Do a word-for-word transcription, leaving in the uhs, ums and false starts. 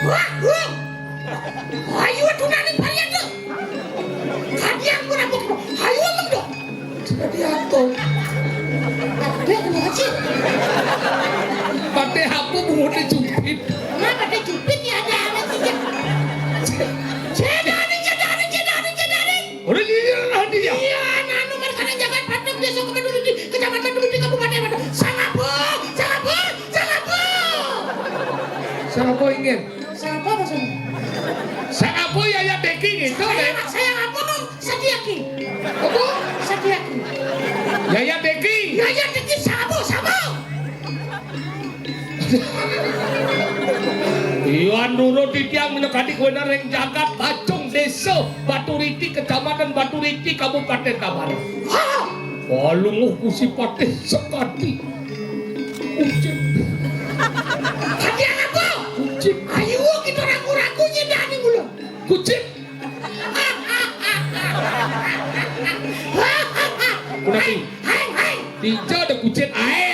Wah, wah. Ayo, tunaning varian tuh. Kadiang pun apa? Ayo, emang dong. Seperti apa? Dia kenapa sih? Pakai apa bungut dicumpit? Kenapa dicumpit ya, ada anak sih? Cedani, cedani, cedani, cedani. Udah dia lah dia. Iya, anu, markana jagat Padang, Desa Kemenuri, di Kecamatan Duri, di Kabupaten Padang. Sangapa? Sangapa? Sangapa? Sangapa ingin? Sangapa maksudnya? Sangapa ya, ya, Deki gitu, saya, Dek? Saya apa, Bang? Satiaki. Apa? Satiaki. Ya, ya, Deki. Ya, ya, Deki, sangapa? Sangapa? Iya, nurut titiang menegati kuwena ring jagat Bacung, Desa Baturiti, Kecamatan Baturiti, Kabupaten Tabanan. Ha! Palungguh Gusti Patih sekadi. Kucing. Kadian apa? Kucing. Ayo, kita ragu-ragu nyedani mula. Kucing. Kunapi? Hai, hai, hai. Dija ada kucing ae.